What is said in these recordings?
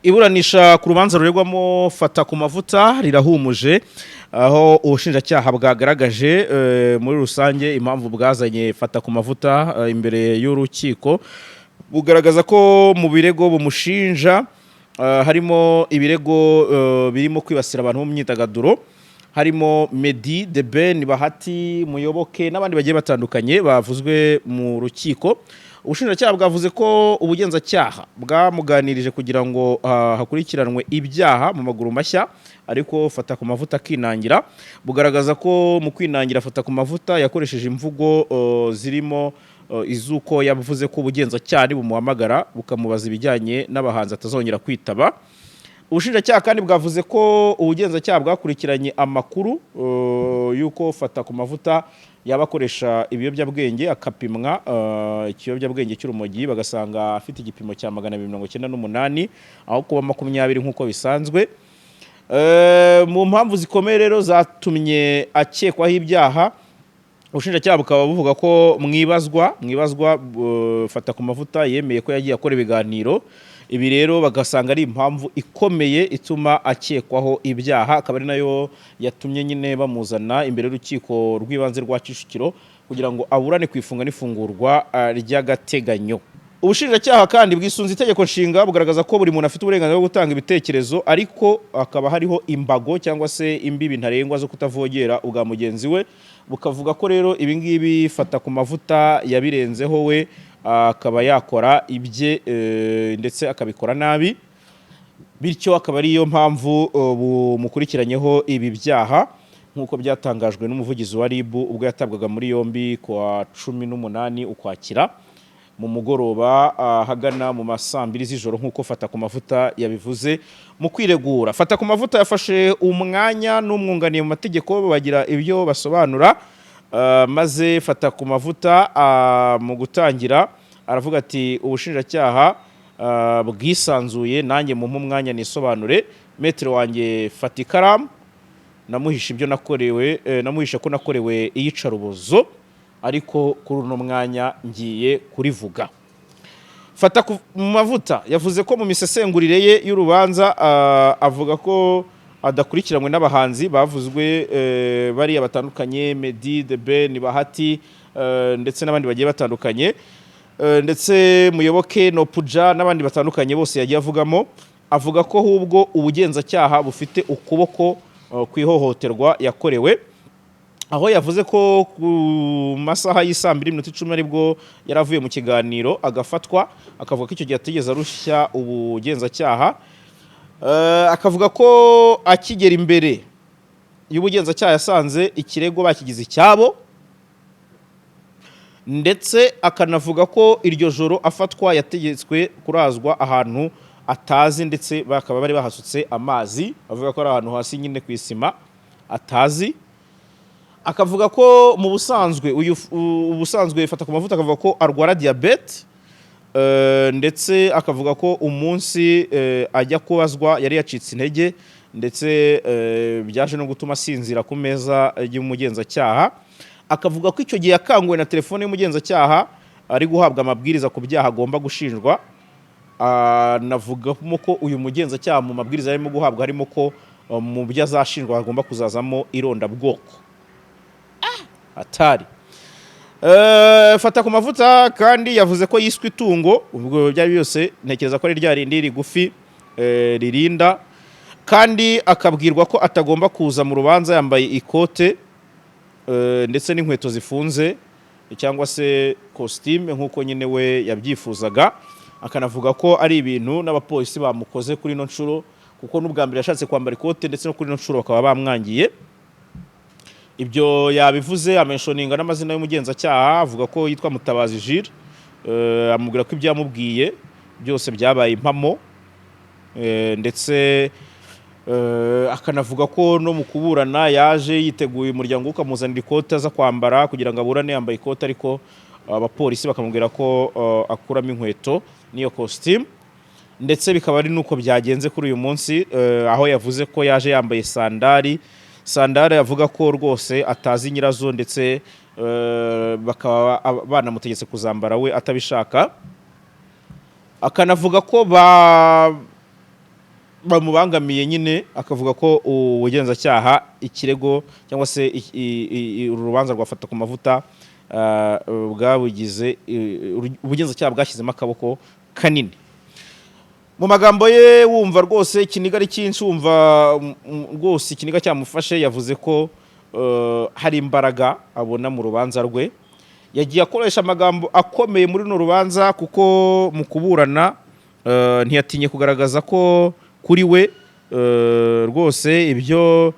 Iburanisha ku rubanza ruregwamo Fata ku Mavuta rirahumuje, aho ubushinjacyaha bwagaragaje muri rusange impamvu bwazanye Fata ku Mavuta imbere y'urukiko. Bugaragaza ko mu birego bumushinja harimo ibirego birimo kwibasira abantu mu myidagaduro, harimo Meddy, The Ben, Bahati, Muyoboke n'abandi bagiye batandukanye bavuzwe mu rukiko. Ubushinjacyaha bwavuze ko ubugenzacyaha bwamuganirije kugira ngo hakurikiranwe ibyaha mu maguru mashya, ariko Fata ku Mavuta akinangira. Bugaragaza ko mu kwinangira, Fata ku Mavuta yakoresheje imvugo zirimo iz'uko yavuze ko ubugenzacyaha bumuhamagara bukamubaza ibijyanye n'abahanzi atazongera kwitaba. Ubushinjacyaha kandi bwavuze ko ubugenzacyaha bwakurikiranye amakuru y'uko Fata ku Mavuta yaba akoresha ibiyobyabwenge, akapimwa ikiyobyabwenge cy'urumogi, bagasanga afite igipimo cya 298 aho kuba 20 nk'uko bisanzwe. Mu mpamvu zikomeye rero zatumye akekwaho ibyaha, ubushinjacyaha bukaba buvuga ko mwibazwa Fata ku Mavuta yemeye ko yagiye akora ibiganiro. Ibi rero bagasanga ari impamvu ikomeye ituma akekwaho ibyaha, akaba ari nayo yatumye nyine bamuzana imbere y'Urukiko rw'Ibanze rwa Kicukiro kugira ngo aburane ku ifunga n'ifungurwa ry'agateganyo. Ubushinjacyaha kandi bwisunze Itegeko Nshinga, bugaragaza ko buri muntu afite uburenganzira bwo gutanga ibitekerezo, ariko hakaba hariho imbago cyangwa se imbibi ntarengwa zo kutavogera ubwa mugenzi we. Bukavuga ko rero ibi ngibi Fata ku Mavuta yabirenzeho, we akaba yakora ibye ndetse akabikora nabi, bityo akaba ariyo mpamvu bumukurikiranyeho ibi byaha, nk'uko byatangajwe n'umuvugizi wa RIB ubwo yatabwaga muri yombi ku wa 18 Ukwakira mu mugoroba, ahagana mu ma saa 2 z'ijoro, nk'uko Fata ku Mavuta yabivuze mu kwiregura. Fata ku Mavuta yafashe umwanya n'umwunganiye mu mategeko, bagira ibyo basobanura, maze Fata ku Mavuta mu gutangira aravuga ati: "Ubushinjacyaha bwisanzuye, nanjye mumpe umwanya nisobanure. Maître wanjye fata ikaramu, namuhishe ibyo nakorewe, namuhishe ko nakorewe iyicarubozo, ariko kuri uno mwanya ngiye kurivuga." Fata ku Mavuta yavuze ko mu misesengurire ye y'urubanza, avuga ko adakurikiranywe n'abahanzi bavuzwe bariya batandukanye, Meddy, The Ben, Bahati, ndetse n'abandi bagiye batandukanye, ndetse Muyoboke, Nopuja n'abandi batandukanye bose yagiye avugamo. Avuga ko ahubwo ubugenzacyaha bufite ukuboko ku ihohoterwa yakorewe, aho yavuze ko ku masaha y'isaa 2:10 aribwo yari avuye mu kiganiro agafatwa, akavuga ko icyo gihe atigeze arushya ubugenzacyaha. Akavuga ko akigera imbere y'ubugenzacyaha yasanze ikirego bakigize icyabo, ndetse akanavuga ko iryo joro afatwa yategetswe kurazwa ahantu atazi, ndetse bakaba bari bahasutse amazi, avuga ko ari ahantu hasi nyine ku isima atazi. Akavuga ko mu busanzwe uyu ubusanzwe Fata ku Mavuta akavuga ko arwara diyabete, ndetse akavuga ko umunsi ajya kubazwa yari yacitse intege, ndetse byaje no gutuma asinzira ku meza y'umugenzacyaha. Akavuga ko icyo gihe yakanguwe na telefone y'umugenzacyaha ari guhabwa amabwiriza ku byaha agomba gushinjwa. Anavugamo ko uyu mugenzacyaha mu mabwiriza arimo guhabwa harimo ko mu byo azashinjwa hagomba kuzazamo irondabwoko atari. Fata ku Mavuta kandi yavuze ko yiswe itungo. Ubwo byari byose ntekereza ko ari rya rindi rigufi ririnda, kandi akabwirwa ko atagomba kuza mu rubanza yambaye ikote ndetse n'inkweto zifunze cyangwa se kositime nk'uko nyine we yabyifuzaga. Akanavuga ko ari ibintu n'abapolisi bamukoze kuri ino nshuro, kuko n'ubwa mbere yashatse kwambara ikote, ndetse no kuri ino nshuro bakaba bamwangiye. Ibyo yabivuze, amentioninga n'amazina y'umugenzacyaha, avuga ko yitwa Mutabazi Jules, amubwira ko ibyo yamubwiye byose byabaye impamo, ndetse akanavuga ko no mu kuburana yaje yiteguye, umuryango we ukamuzanira ikote aza kwambara kugira ngo aburane yambaye ikote, ariko abapolisi bakamubwira ko akuramo inkweto n'iyo kositimu, ndetse bikaba ari nuko byagenze kuri uyu munsi, aho yavuze ko yaje yambaye sandari, sandari avuga ko rwose atazi nyirazo, ndetse bakaba banamutegetse kuzambara we atabishaka. Akanavuga ko ba bamubangamiye nyine, akavuga ko ubugenzacyaha ikirego cyangwa se uru rubanza rwa Fatakumavuta bwabugize ubugenzacyaha bwashyizemo akaboko kanini. Mu magambo ye wumva rwose ikiniga ari cyinshi, wumva rwose ikiniga cyamufashe. Yavuze ko hari imbaraga abona mu rubanza rwe. Yagiye akoresha amagambo akomeye muri runo rubanza, kuko mu kuburana ntiyatinye kugaragaza ko kuri we rwose ibyo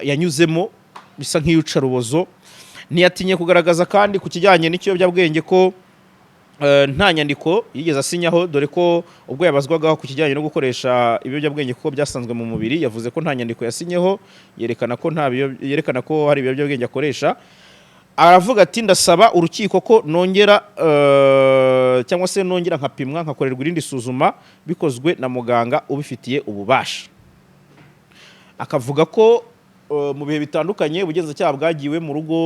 yanyuzemo bisa nk'iyicarubozo. Ntiyatinye kugaragaza kandi ku kijyanye n'ikiyobyabwenge ko nta nyandiko yigeze asinyaho, dore ko ubwo yabazwagaho ku kijyanye no gukoresha ibiyobyabwenge kuko byasanzwe mu mubiri, yavuze ko nta nyandiko yasinyeho yerekana ko hari ibiyobyabwenge akoresha. Aravuga ati: "Ndasaba urukiko ko nongera cyangwa se nongera nkapimwa, nkakorerwa irindi suzuma bikozwe na muganga ubifitiye ububasha." Akavuga ko mu bihe bitandukanye ubugenzacyaha bwagiwe mu rugo,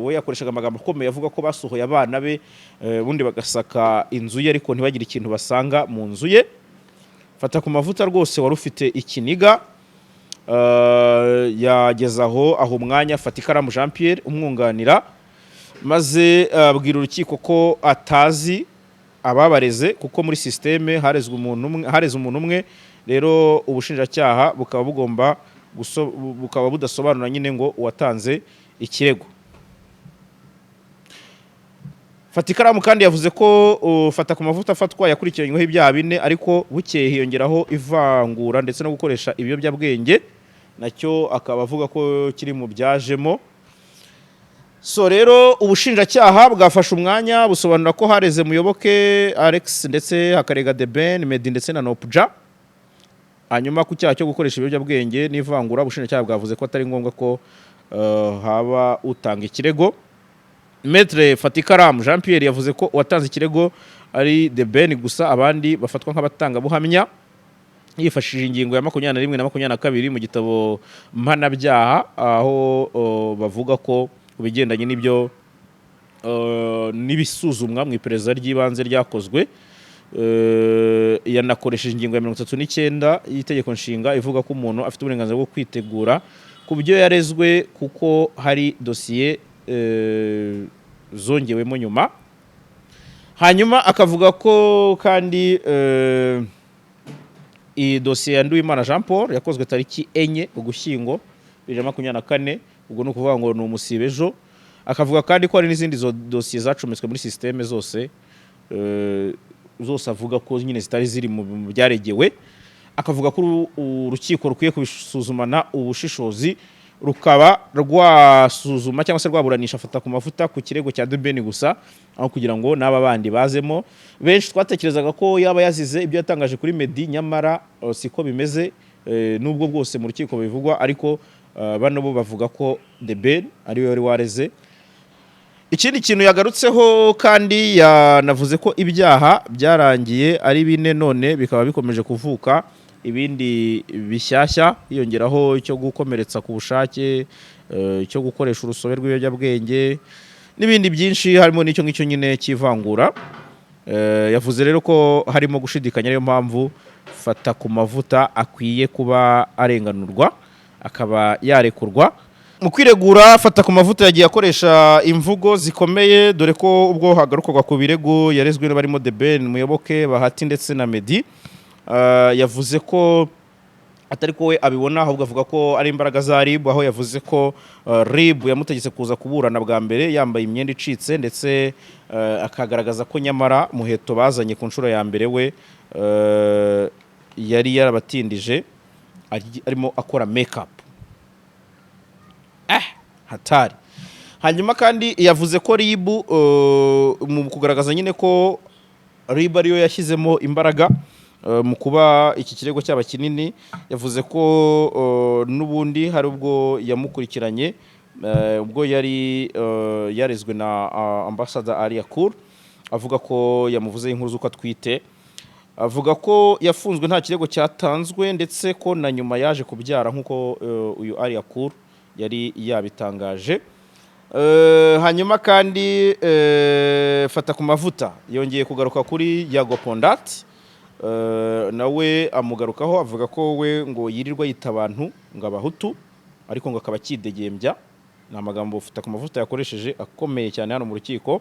we yakoreshaga amagambo akomeye avuga ko basohoye abana be, ubundi bagasaka inzu ye ariko ntibagire ikintu basanga mu nzu ye. Fatakumavuta rwose wari ufite ikiniga, yageze aho aho umwanya Fatikaramu Jean Pierre umwunganira, maze abwira urukiko ko atazi ababareze, kuko muri système harezwe umuntu umwe, hareze umuntu umwe. Rero ubushinjacyaha bukaba bugomba bukaba budasobanura nyine ngo uwatanze ikirego. Fatikaramu kandi yavuze ko Fatakumavuta afatwa yakurikiranyweho ibyaha bine, ariko bukeye hiyongeraho ivangura ndetse no gukoresha ibiyobyabwenge, nacyo akaba avuga ko kiri mu byajemo. So rero ubushinjacyaha bwafashe umwanya busobanura ko hareze Muyoboke Alex, ndetse hakarega The Ben, Meddy ndetse na Noopja. Hanyuma ku cyaha cyo gukoresha ibiyobyabwenge n'ivangura, ubushinjacyaha bwavuze ko atari ngombwa ko haba utanga ikirego. Maître Fatikaramu Jean Pierre yavuze ko uwatanze ikirego ari The Ben gusa, abandi bafatwa nk'abatangabuhamya, yifashishije ingingo ya 21 na 22 mu gitabo mpanabyaha, aho bavuga ko ku bigendanye n'ibyo n'ibisuzumwa mu iperereza ry'ibanze ryakozwe. Yanakoresheje ingingo ya 39 y'itegeko nshinga ivuga ko umuntu afite uburenganzira bwo kwitegura ku byo yarezwe, kuko hari dosiye zongewemo nyuma. Hanyuma akavuga ko kandi iyi dosiye ya Nduwimana Jean Paul yakozwe tariki 4 Ugushyingo 2024, ubwo ni ukuvuga ngo ni umusibe ejo. Akavuga kandi ko hari n'izindi zo dosiye zacometswe muri système zose, zose avuga ko nyine zitari ziri mu byaregewe. Akavuga ko urukiko rukwiye kubisuzumana ubushishozi, rukaba rwasuzuma cyangwa se rwaburanisha Fatakumavuta ku kirego cya The Ben gusa, aho kugira ngo n'aba bandi bazemo. Benshi twatekerezaga ko yaba yazize ibyo yatangaje kuri Meddy, nyamara siko bimeze. Nubwo bwose mu rukiko bivugwa, ariko bano bo bavuga ko The Ben ariwe wari wareze. Ikindi kintu yagarutseho kandi, yanavuze ko ibyaha byarangiye ari bine, none bikaba bikomeje kuvuka ibindi bishyashya, hiyongeraho icyo gukomeretsa ku bushake, icyo gukoresha urusobe rw'ibiyobyabwenge n'ibindi byinshi, harimo n'icyo ngicyo nyine cy'ivangura. Yavuze rero ko harimo gushidikanya, ariyo mpamvu Fatakumavuta akwiye kuba arenganurwa akaba yarekurwa. Mu kwiregura, Fatakumavuta yagiye akoresha imvugo zikomeye, dore ko ubwo hagarukwaga ku birego yarezwe barimo The Ben, Muyoboke, Bahati ndetse na Meddy, yavuze ko atari ko we abibona, ahubwo avuga ko ari imbaraga za RIB, aho yavuze ko RIB yamutegetse kuza kuburana bwa mbere yambaye imyenda icitse, ndetse akagaragaza ko nyamara Muheto bazanye ku nshuro ya mbere we yari yarabatindije arimo akora make up. Hatari. Hanyuma kandi yavuze ko RIB, mu kugaragaza nyine ko RIB ariyo yashyizemo imbaraga mu kuba iki kirego cyaba kinini, yavuze ko n'ubundi hari ubwo yamukurikiranye, ubwo yari yarezwe na ambassador Alliah Cool, avuga ko yamuvuzeho inkuru z'uko atwite. Avuga ko yafunzwe nta kirego cyatanzwe, ndetse ko na nyuma yaje kubyara nk'uko uyu Alliah Cool yari yabitangaje. Hanyuma kandi Fatakumavuta yongeye kugaruka kuri Yago Pon Dat. Nawe amugarukaho, avuga ko we ngo yirirwa yita abantu ngo Abahutu, ariko ngo akaba akidegembya. Ni amagambo Ufata ku Mavuta yakoresheje akomeye cyane hano mu rukiko.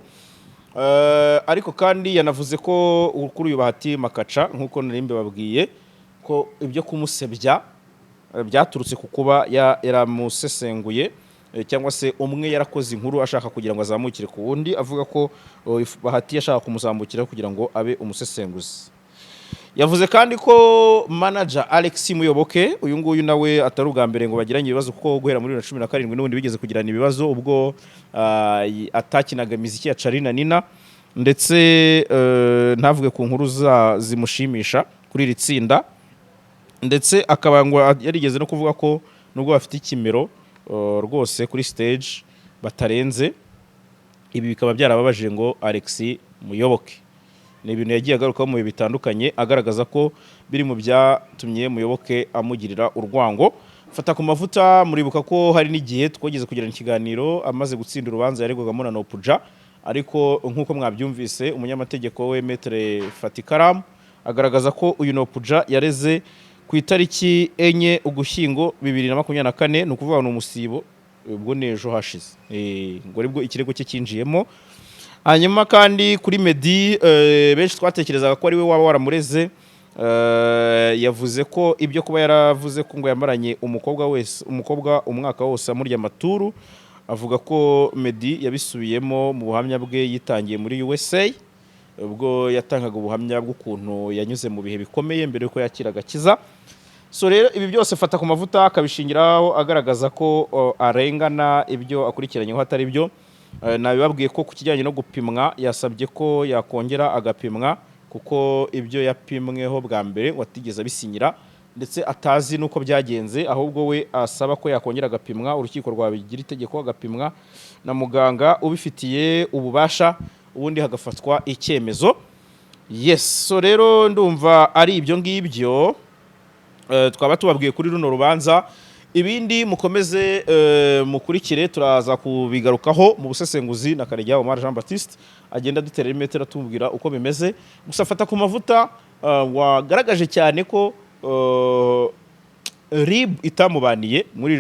Ariko kandi yanavuze ko kuri uyu Bahati Makaca, nk'uko nari mbibabwiye, ko ibyo kumusebya byaturutse ku kuba yaramusesenguye, cyangwa se umwe yarakoze inkuru ashaka kugira ngo azamukire ku wundi, avuga ko Bahati yashaka kumuzamukira kugira ngo abe umusesenguzi. Yavuze kandi ko manager Alex Muyoboke, uyu nguyu nawe atari ubwa mbere ngo bagiranye ibibazo, kuko guhera muri 2017 n'ubundi bigeze kugirana ibibazo ubwo atakinaga imiziki ya Charly na Nina, ndetse ntavuge ku nkuru zimushimisha kuri iri tsinda, ndetse akaba ngo yarigeze no kuvuga ko nubwo bafite ikimero rwose kuri stage batarenze. Ibi bikaba byarababaje ngo Alex Muyoboke. Ni ibintu yagiye agarukaho mu bihe bitandukanye, agaragaza ko biri mu byatumye Muyoboke amugirira urwango. Fata ku Mavuta, muribuka ko hari n'igihe twageze kugirana ikiganiro amaze gutsinda urubanza yaregwagamo na Noopja, ariko nk'uko mwabyumvise, umunyamategeko we Maître Fatikaramu agaragaza ko uyu Noopja yareze ku itariki 4 Ugushyingo 2024, ni ukuvuga ni umusibo, ubwo ni ejo hashize, ngo aribwo ikirego cye cyinjiyemo. Hanyuma kandi kuri Meddy, benshi twatekerezaga ko ari we waba waramureze, yavuze ko ibyo kuba yaravuze ko ngo yamaranye umukobwa wese, umukobwa umwaka wose amurya amaturu, avuga ko Meddy yabisubiyemo mu buhamya bwe yitangiye muri USA, ubwo yatangaga ubuhamya bw'ukuntu yanyuze mu bihe bikomeye mbere yuko yakira agakiza. So rero ibi byose Fata ku Mavuta akabishingiraho agaragaza ko arengana, ibyo akurikiranyeho atari byo. Nabibabwiye ko ku kijyanye no gupimwa yasabye ko yakongera agapimwa, kuko ibyo yapimweho bwa mbere ngo atigeze abisinyira, ndetse atazi n'uko byagenze, ahubwo we asaba ko yakongera agapimwa, urukiko rwabigira itegeko agapimwa na muganga ubifitiye ububasha, ubundi hagafatwa icyemezo. Yes, so rero ndumva ari ibyo ngibyo twaba tubabwiye kuri runo rubanza. Ibindi mukomeze mukurikire, turaza kubigarukaho mu busesenguzi na Karegeya Omar Jean Baptiste agenda dutera imetero atubwira uko bimeze. Gusa Fata ku Mavuta wagaragaje cyane ko RIB itamubaniye muri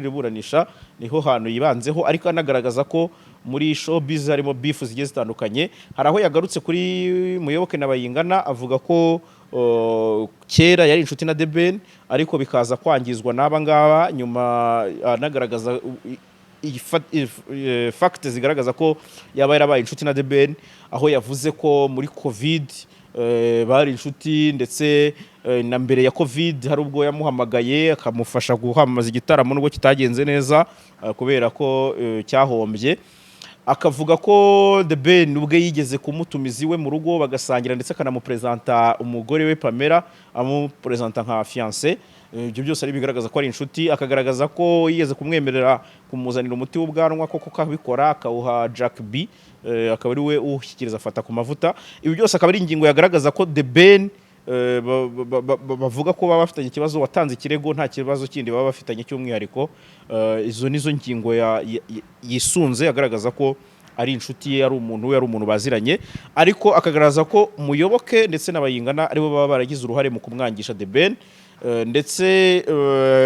iri buranisha, niho hantu yibanzeho, ariko anagaragaza ko muri showbiz harimo beef zigiye zitandukanye. Hari aho yagarutse kuri Muyoboke na Bayingana, avuga ko kera yari inshuti na The Ben, ariko bikaza kwangizwa n'aba ngaba nyuma, anagaragaza fact zigaragaza ko yaba yarabaye inshuti na The Ben, aho yavuze ko muri Covid bari inshuti, ndetse na mbere ya Covid hari ubwo yamuhamagaye akamufasha guhamamaza igitaramo nubwo kitagenze neza kubera ko cyahombye. Akavuga ko The Ben ubwe yigeze kumutumiza iwe mu rugo bagasangira, ndetse akanamuperezanta umugore we Pamela, amuperezanta nka fiancé. Ibyo byose ari bigaragaza ko ari inshuti. Akagaragaza ko yigeze kumwemerera kumuzanira umuti w'ubwanwa, koko akabikora, akawuha Jack B, akaba ari we uwushyikiriza Afata ku Mavuta. Ibi byose akaba ari ingingo yagaragaza ko The Ben bavuga ko baba bafitanye ikibazo, watanze ikirego, nta kibazo kindi baba bafitanye cy'umwihariko. Izo nizo ngingo yisunze agaragaza ko ari inshuti ye, ari umuntu we, ari umuntu baziranye, ariko akagaragaza ko Muyoboke ndetse n'Abayingana aribo baba baragize uruhare mu kumwangisha The Ben. Ndetse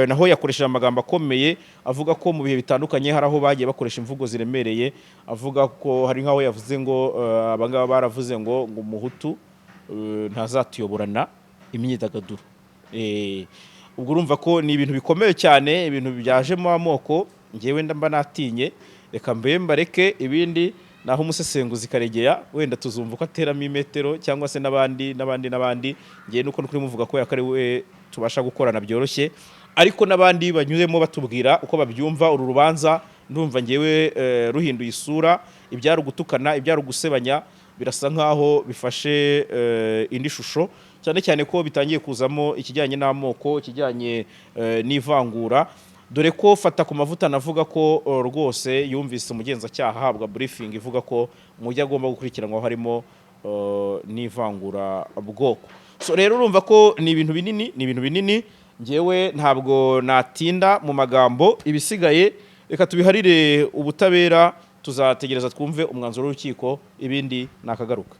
naho yakoresheje amagambo akomeye, avuga ko mu bihe bitandukanye hari aho bagiye bakoresha imvugo ziremereye, avuga ko hari nk'aho yavuze ngo abangaba baravuze ngo Umuhutu ntazatuyoborana imyidagaduro. Ubwo urumva ko ni ibintu bikomeye cyane, ibintu byajemo amoko. Ngewe mba natinye, reka mbe mbareke ibindi, naho umusesenguzi Karegeya wenda tuzumva uko ateramo imetero, cyangwa se n'abandi n'abandi n'abandi. Ngewe nuko nukuri muvuga ko yakari we tubasha gukorana byoroshye, ariko n'abandi banyuzemo batubwira uko babyumva. Uru rubanza ndumva ngewe ruhinduye isura. Ibyari ugutukana, ibyari ugusebanya, birasa nkaho bifashe indi shusho, cyane cyane ko bitangiye kuzamo ikijyanye n'amoko, ikijyanye n'ivangura, dore ko Fata ku Mavuta navuga ko rwose yumvise umugenzacyaha ahabwa briefing ivuga ko mu byo agomba gukurikiranwaho harimo n'ivangura bwoko. So rero urumva ko ni ibintu binini, ni ibintu binini. Ngewe ntabwo natinda mu magambo, ibisigaye reka tubiharire ubutabera, tuzategereza twumve umwanzuro w'urukiko, ibindi nakagaruka.